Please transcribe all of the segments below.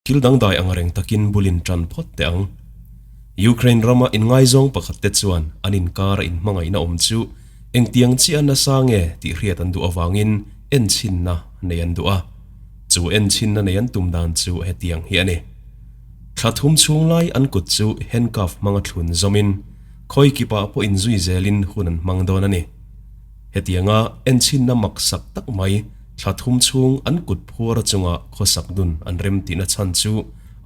Thil dangdai ang reng takin bul in tan phawt teh ang. Ukraine rama inngaizawng pakhat te chuan an inkara inhmangaihna awm chu engtiang chiah nasa nge tih hriat an duh avangin enchhinna nei an duh a. Chu enchhinna nei an tum dan chu hetiang hi a ni. Thla thum chhung lai an kut chu handcuff hmanga thlun zawmin khawi kipah pawh inzui zelin hun an hmang dawn a ni. Hetianga enchhinna maksak tak mai thla thum chhung an kut phuar chunga khawsak dun an rem tihna chhan chu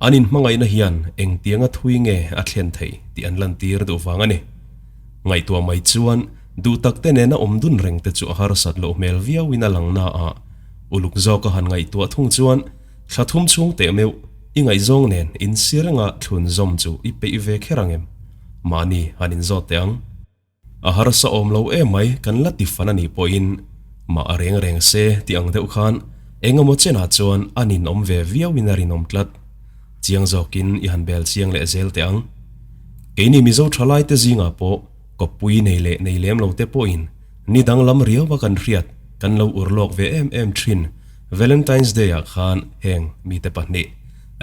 an inhmangaihna hian engtianga thui nge a thlen theih tih an lantir duh vang a ni. Ngaihtuah mai chuan duh takte nena awm dun reng te chu a harsat loh hmel viauin a lang naah uluk zawka han ngaihtuah thung chuan thla thum chhung teh meuh i ngaihzawng nen insi renga thlun zawm chu i peih ve kher ang em? Mahni han inzawt teh ang. A harsa awm lo em mai kan la ti fan a nih pawhin mah a reng reng se tih ang deuh khan eng emaw chenah chuan a ninawm ve viauin a rinawm tlat. Chiang zawkin i han bel chiang leh zel teh ang. Keini Mizo thalaite zingah pawh kawppui nei leh nei lem lo te pawhin ni danglam riau a kan hriat kan lo ur lawk ve em em thin Valentine's Day ah khan heng mite pahnih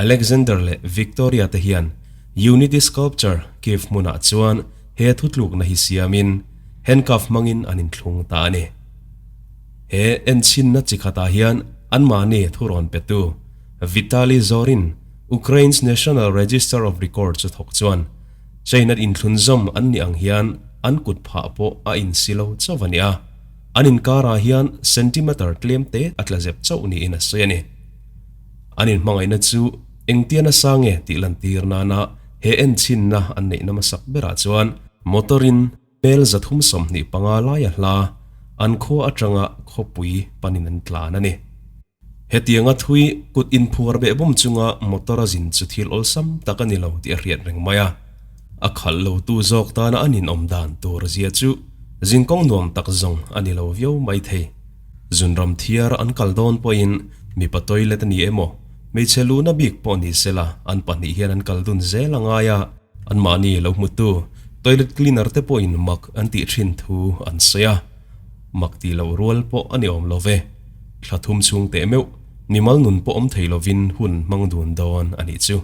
Alexander leh Victoria te hian Unity Sculpture Kiev hmunah chuan He thutlukna hi siamin handcuff hmangin an inthlung ta a ni. He enchhinna chi khatah hian anmahni thurawn petu Vitaly Zorin, Ukraine's National Register of Records chu thawk chuan chain-a inthlunzawm an nih ang hian an kut phah pawh a insi lo chauh a ni a, an inkarah hian centimeter tlem te a tla zep chauh niin a sawi a ni. An inhmangaihna chu engtia nasa nge tih lantir nana he enchhinna an neihna hmasak berah chuan motor-in hmel 325 laia hla an khua atanga khawpui panin an tlan a ni. Hetianga thui kut inphuar beh bawm chunga motor a zin chu thil awlsam tak a ni lo tih a hriat reng mai a. A khalh lotu zawk tana an inawm dan tur zia chu zinkawng nuam tak zawng a ni lo viau maithei. Zunram thiar an kal dawn pawhin mipa toilet a ni emaw, hmeichhe luhna bik pawh ni sela an pahnih hian an kal dun zel a ngai a, anmahni lo hmutu toilet cleaner te pawhin mak an tih thin thu an sawi a, mak tih loh rual pawh a ni awm lo ve. Thla thum chhung teh meuh mimal nun pawh awm thei lovin hun hmang dun dawn a nih chu.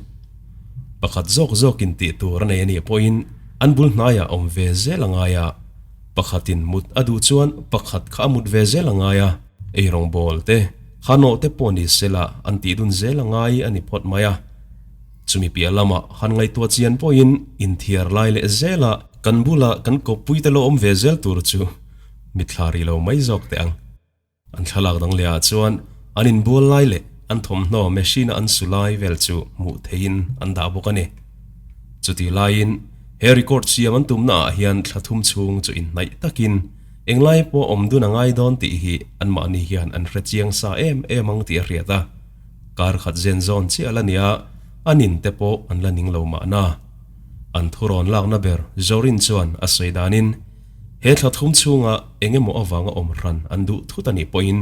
Pakhat zawk zawkin tih tur a nei a nih pawhin an bul hnaiah awm ve zel a ngai a. Pakhatin mut a duh chuan pakhat kha a mut ve zel a ngai a, eirawngbawl te, hanawh te pawh ni sela an tih dun zel a ngai a ni phawt mai a. Chumi piah lamah han ngaihtuah chian pawhin inthiar lai leh zela kan bula kan kawppui te lo awm ve zel tur chu mitthla rih lo mai zawk teh ang. An thlalak dang lehah chuan an inbual lai leh an thawmhnaw machine-a an su lai vel chu hmuh theihin an dah bawk a ni. Chutih laiin he record siam an tumnaah hian thla thum chhung chu inhnaih takin englai pawh awm dun a ngai dawn tih hi anmahni hian an hre chiang sa em em ang tih a hriat a. Kar khat zen zawn chiah la nia, a nin te pawh an la ning lo mahna. An thurawn lakna ber Zorin chuan a sawi danin, He thla thum chhunga eng emaw avanga awm hran an duh thut a nih pawhin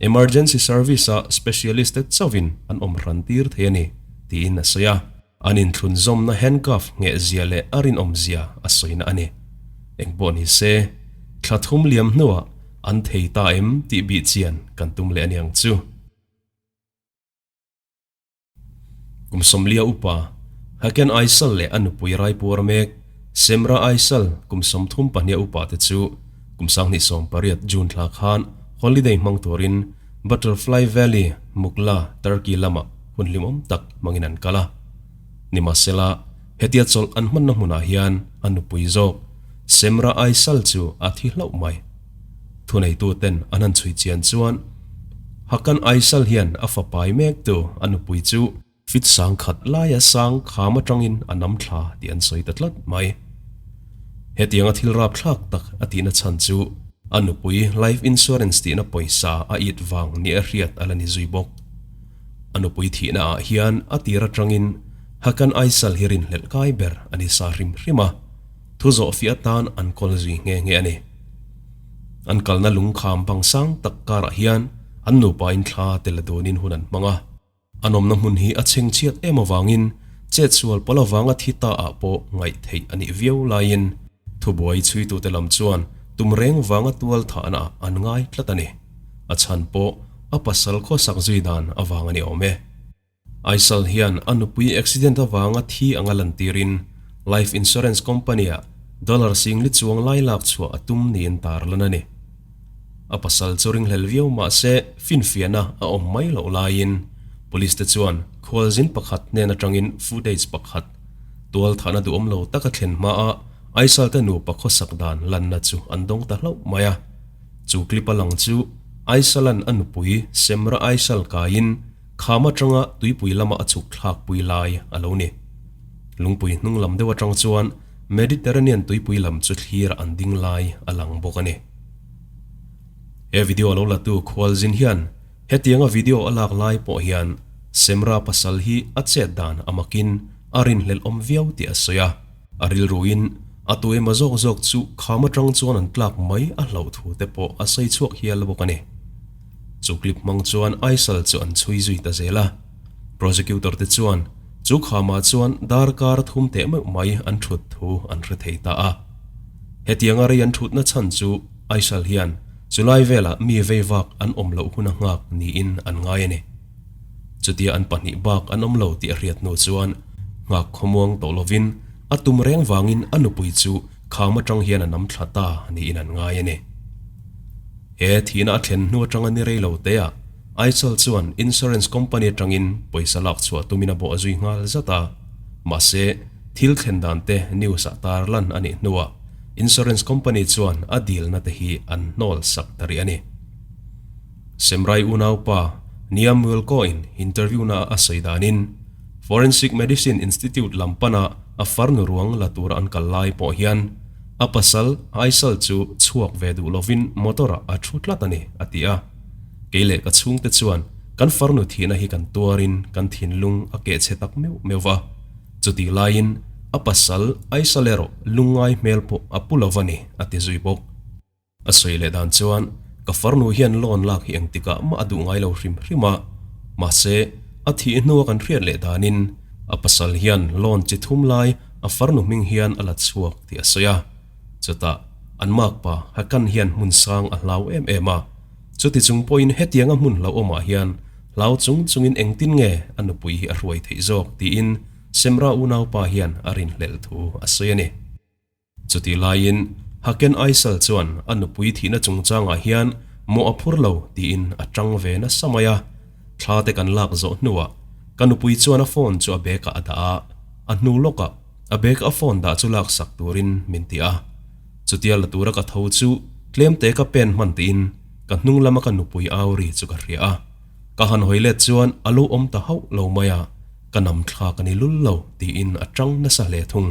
emergency service-a specialist te chauhin an awm hran tir thei a ni, tiin a sawi a. An inthlun zawmna handcuff nghehzia leh a rinawmzia a sawina a ni. Engpawh ni se, thla thum liam hnuah an thei ta em tih bih chian kan tum leh a niang chu. Kum sawmlia upa, Haken Aysal leh a nupui Raipur mek, Semra Aysal kum 32 upa te chu kum 2018 June thla khan holiday hmang turin Butterfly Valley, Mugla, Turkey lamah hun hlimawm tak hmangin an kal a. Nimahsela, hetia chawlh an hmanna hmunah hian a nupui zawk, Semra Aysal chu a thi hlauh mai. Thuneituten an han chhui chian chuan Hakan Aysal hian a fapai mektu a nupui chu fit sang khat laia sang kham atangin a nam thla tih an sawi ta tlat mai. Hetianga thil rapthlak tak a tihna chhan chu a nupui life insurance tihna pawisa a it vang nia hriat a la ni zui bawk. A nupui thihna ah hian a tir atangin Hakan Aysal hi rinhlelh kai ber a ni sa hrim hrim a. Thu zawhfiah atan an kawl zui nghe nghe a ni. An kalna lungkham bang sang tak karah hian an nupa in thla te la dunin hun an hmang a. An awmna hmun hi a chhengchhiat em avangin chetsual pawl avanga thi ta ah pawh ngaih theih a nih viau laiin thubuai chhuitute lam chuan tum reng vanga tual thahna ah an ngai tlat a ni. A chhan pawh a pasal khawsak zui dan avang a ni awm e. Aisal hian a nupui accident avanga thi anga lantirin life insurance company-ah dollar singli chuang lai lak chhuah a tum niin tarlan a ni. A pasal chu ringhlel viau mah se finfiahna a awm mai loh laiin police te chuan khualzin pakhat hnen atangin footage pakhat tual thahna duhawm lo taka thlen hmaa Aisal te nupa khawsak dan lanna chu an dawng ta hlauh mai a. Chu clip a lang chu Aisalan a nupui Semra Aisal kaiin Kham atanga tuipui lama a chhuk thlak pui lai a lo ni. Lungpui hnung lam deuh atang chuan Mediterranean tuipui lam chu thlir an ding lai a lang bawk a ni. He video lo latu Khualzin hian hetianga video a lak lai pawh hian Semra pasal hi a chet dan a makin a rinhlelh awm viau tih a sawi a. A rilruin a tu emaw zawk zawk chu kham atang chuan an tlak mai a hlauh thu te pawh a sawi chhuak hial bawk a ni. Chu clip hmang chuan Aisal chu an chhui zui ta zel a. Prosecutor te chuan chu khamah chuan darkar thum teh meuh mai an thut thu an hre thei ta a. Hetianga rei an thutna chhan chu Aisal hian chulai velah mi vei vak an awm loh hun a nghak niin an ngai a ni. Chutia an pahnih bak an awm lo tih a hriat hnu chuan nghak khawmuang tawh lovin a tum reng vangin a nupui chu kham atang hian a nam thla ta niin an ngai a ni. He thihna a thlen hnu atanga ni rei lo teah Aisal chuan insurance company atangin pawisa lak chhuah tumin a bawh zui nghal zat a, mahse thil thlen dan te news ah tar lan a nih hnuah insurance company chuan a dilna te hi an hnawl sak ta rih a ni. Semrai unaupa Nia Muelko-in interview-na a sawi danin, Forensic Medicine Institute lam pana a farnu ruang la tura an kal lai pawh hian a pasal Aisal chu chhuak ve duh lovin motor-ah a thu tlat a ni, a ti a. Kei leh ka chhungte chuan kan farnu thihna hi kan tuarin kan thinlung a keh chhe tak meuh meuh va. Chutih laiin a pasal Aisal erawh lungngai hmel pawh a pu lo va ni, a ti zui bawk. A sawi leh dan chuan ka farnu hian loan lak hi engtikah mah a duh ngai lo hrim hrim a, mahse a thih hnua kan hriat leh danin a pasal hian loan chi thum lai a farnu hming hian a la chhuak tih a sawi a. Chutah an makpa Hakan hian hmun sang a hlau em em a, chuti chung pawhin hetianga hmun hlauhawmah hian hlau chung chungin engtin nge a nupui hi a hruai theih zawk tiin Semra unaupa hian a rinhlelh thu a sawi a ni. Chutih laiin Haken Aisal chuan a nupui thihna chungchangah hian mawh a phur lo tiin a tang ve nasa mai a. Thla te kan lak zawh hnuah ka nupui chuan a phone chu a bag ah a dah a, a hnu lawkah a bag a phone dah chu laksak turin min ti a. Chutia la tura ka tho chu tlemte ka pen hman tiin ka hnung lama ka nupui au ri chu ka hria a. Ka han hawi let chuan a lo awm ta hauh lo mai a, ka nam thlak a ni lul lo tiin a tang nasa hle thung.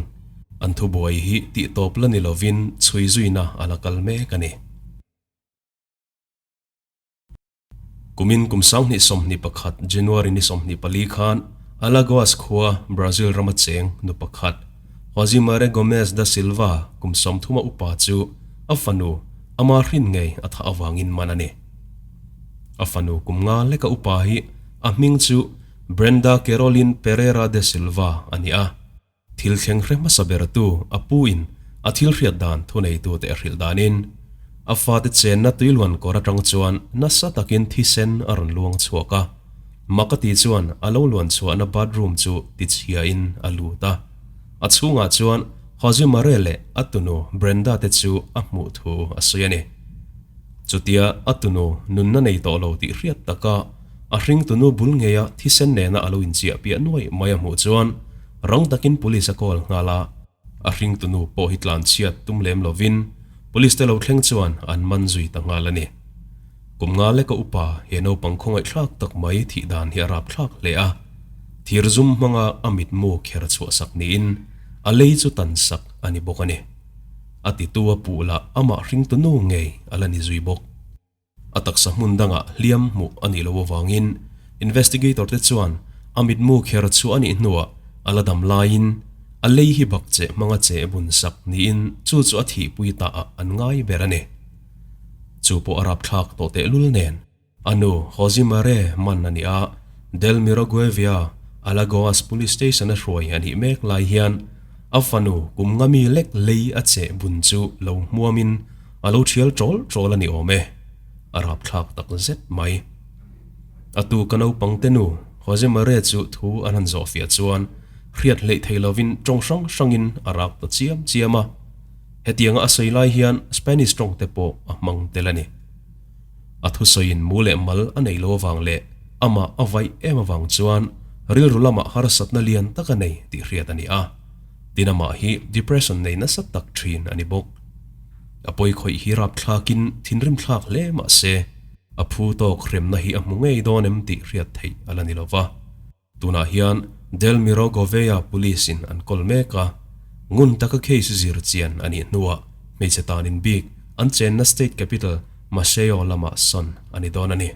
An thubuai hi tih tawp la ni lovin chhui zuina a la kal mek a ni. Kumin kum 2021 January ni 24 khan Alagoas khua Brazil rama cheng nu pakhat Josimare Gomes da Silva kum 30 a upa chu a fanu ama hrin ngei a thah avangin man a ni. A fanu kum nga leka upa hi a hming chu Brenda Caroline Pereira de Silva a ni a. Thil thleng hre hmasa bertu a pu in a thil hriat dan thuneitute a hrilh danin a fate chenna tuiluan kawr atang chuan nasa takin thisen a rawn luang chhuak a. Makati chuan a lo luan chhuahna bathroom chu tichhiain a lut a. A chhungah chuan Jose Mare leh a tunu Brenda te chu a hmuh thu a sawi a ni. Chutia a tunu nunna nei tawh lo tih hriat taka a hring tunu bul ngeia thisen nena a lo inchiah piah nuai mai a hmuh chuan rang takin police a call nghal a. A hring tunu pawh hi tlan chhiat tum lem lovin police te lo thleng chuan an man zui ta nghal a ni. Kum nga leka upa he naupang khawngaihthlak tak mai thih dan hi a rap thlak hle a. Thir zum hmanga a mitmu kher chhuah sak niin a lei chu tan sak a ni bawk a ni. A titu a puh lah amah hring tunu ngei a la ni zui bawk. A taksa hmun dangah hliam hmuh a nih loh avangin investigator te chuan a mitmu kher chu a nih hnuah a la dam laiin a lei hi bak cheh hmanga cheh bun sak niin chu chu a thihpui ta ah an ngai ber a ni. Chu pawh a rapthlak tawh tehlul nen. A nu Josimare man a ni a, Delmiro Guevia, Alagoas Police Station a hruai a nih mek lai hian a fanu kum nga mi lek lei a cheh bun chu lo hmuamin A lo thial ṭawl ṭawl a ni awm e, a rapthlak tak zet mai. A tu ka naupang te nu, Jose Maria chu thu an han zawhfiah chuan hriat hleih thei lovin tawng hrang hrangin a rak ta chiam chiam a. Hetianga a sawi lai hian Spanish tawng te pawh a hmang tel a ni. A thusawiin mu leh mal a nei lo avang leh amah a vaih em avang chuan rilru lamah harsatna lian tak a nei tih hriat a ni a. Tin amah hi depression nei nasa tak thin a ni bawk. A pawi khawih hi rapthlakin thinrim thlak hle mah se, a phu tawk hremna hi a hmu ngei dawn em tih hriat theih a la ni lo va. Tunah hian Delmiro Gouveia Police in an kawl mek a, ngun taka case zir chian a nih hnuah hmeichhe tanin bik an chenna state capital Maceió lamah sawn a ni dawn a ni.